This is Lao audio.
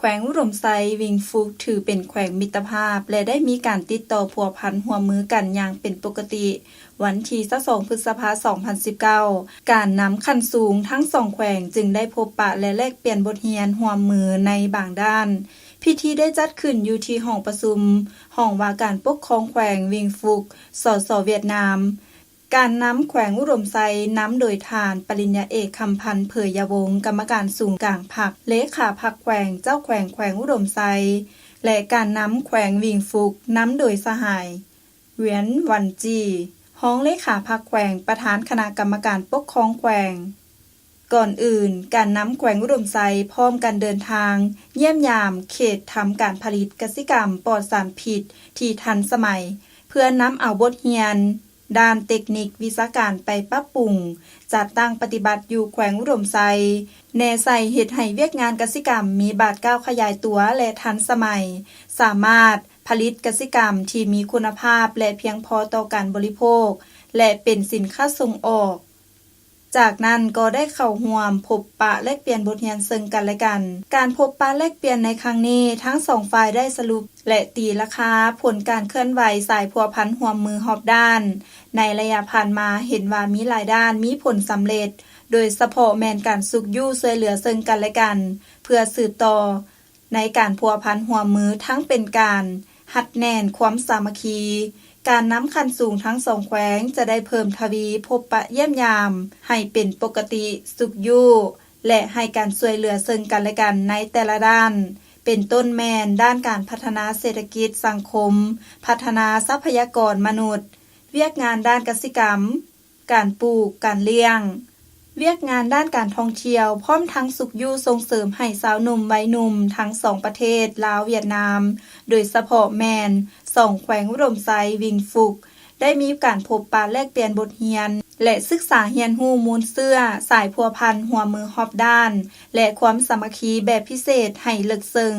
ວງອຸດົມໄຊ ວິງຟຸກ ຖືເປັນແຂວງມິດຕະພາບ ແລະ ໄດ້ມີການຕິດຕໍ່ພົວພັນຮ່ວມມືກັນຢ່າງເປັນປົກກະຕິ. ວັນທີຊາວສອງ ພຶດສະພາ ສອງພັນສິບເກົ້າ ການນຳຂັ້ນສູງທັງສອງແຂວງຈຶ່ງໄດ້ພົບປະ ແລະ ແລກປ່ຽນບົດຮຽນຮ່ວມມືໃນບາງດ້ານ. ພິທີໄດ້ຈັດຂຶ້ນຢູ່ທີ່ຫ້ອງປະຊຸມ ຫ້ອງວ່າການປົກຄອງແຂວງວິງຟຸກ ສສ ຫວຽດນາມ. ການນຳແຂວງອຸດົມໄຊ ນຳໂດຍທ່ານ ປະລິນຍາເອກ ຄຳພັນ ເຜີຍຍາວົງ ກຳມະການສູນກາງພັກ, ເລຂາພັກແຂວງ, ເຈົ້າແຂວງແຂວງອຸດົມໄຊ ແລະ ການນຳແຂວງວິງຟຸກ ນຳໂດຍສະຫາຍ ຫວຽນ ວັນຈີ ຮອງເລຂາພັກແຂວງ, ປະທານຄະນະກຳມະການປົກຄອງແຂວງ. ກ່ອນອື່ນ, ການນຳແຂວງອຸດົມໄຊ ພ້ອມກັນເດີນທາງຢ້ຽມຢາມເຂດທຳການຜະລິດກະສິກຳປອດສານພິດທີ່ທັນສະໄໝ ເພື່ອນຳເອົາບົດຮຽນດ້ານເຕັກນິກວິຊາການໄປປັບປຸງ, ຈັດຕັ້ງປະຕິບັດຢູ່ແຂວງອຸດົມໄຊ, ແນໃສ່ເຮັດໃຫ້ວຽກງານກະສິກຳມີບາດກ້າວຂະຫຍາຍຕົວ ແລະ ທັນສະໄໝ, ສາມາດຜະລິດກະສິກຳທີ່ມີຄຸນນະພາບ ແລະ ພຽງພໍຕໍ່ການບໍລິໂພກ ແລະ ເປັນສິນຄ້າສົ່ງອອກ. ຈາກນັ້ນກໍໄດ້ເຂົ້າຮ່ວມພົບປະແລກປ່ຽນບົດຮຽນເຊິ່ງກັນແລະກັນ. ການພົບປະແລກປ່ຽນໃນຄັ້ງນີ້, ທັງສອງຝ່າຍໄດ້ສະຫຼຸບ ແລະ ຕີລາຄາຜົນການເຄື່ອນໄຫວສາຍພົວພັນຮ່ວມມືຮອບດ້ານ ໃນໄລຍະຜ່ານມາ ເຫັນວ່າມີຫຼາຍດ້ານມີຜົນສຳເລັດ, ໂດຍສະເພາະແມ່ນການຊຸກຍູ້ຊ່ວຍເຫຼືອເຊິ່ງກັນແລະກັນ ເພື່ອສືບຕໍ່ ໃນການພົວພັນຮ່ວມມື ທັງເປັນການຮັດແໜ້ນຄວາມສາມັກຄີ. ການນຳຂັ້ນສູງທັງສອງແຂວງຈະໄດ້ເພີ່ມທະວີພົບປະຢ້ຽມຢາມໃຫ້ເປັນປົກກະຕິ, ຊຸກຍູ້ ແລະ ໃຫ້ການຊ່ວຍເຫຼືອເຊິ່ງກັນແລະກັນໃນແຕ່ລະດ້ານ, ເປັນຕົ້ນແມ່ນດ້ານການພັດທະນາເສດຖະກິດສັງຄົມ, ພັດທະນາຊັບພະຍາກອນມະນຸດ, ວຽກງານດ້ານກະສິກຳ, ການປູກ, ການລ້ຽງ, ວຽກງານດ້ານການທ່ອງທ່ຽວ, ພ້ອມທັງຊຸກຍູ້ສົ່ງເສີມໃຫ້ຊາວໜຸ່ມໄວໜຸ່ມທັງສອງປະເທດ ລາວ-ຫວຽດນາມ, ໂດຍສະເພາະແມ່ນສອງແຂວງອຸດົມໄຊ, ວິງຟຸກ ໄດ້ມີການພົບປະແລກປ່ຽນບົດຮຽນ ແລະ ສຶກສາຮຽນຮູ້ມູນເຊື້ອສາຍພົວພັນຮ່ວມມືຮອບດ້ານ ແລະ ຄວາມສາມັກຄີແບບພິເສດໃຫ້ເລິກເຊິ່ງ.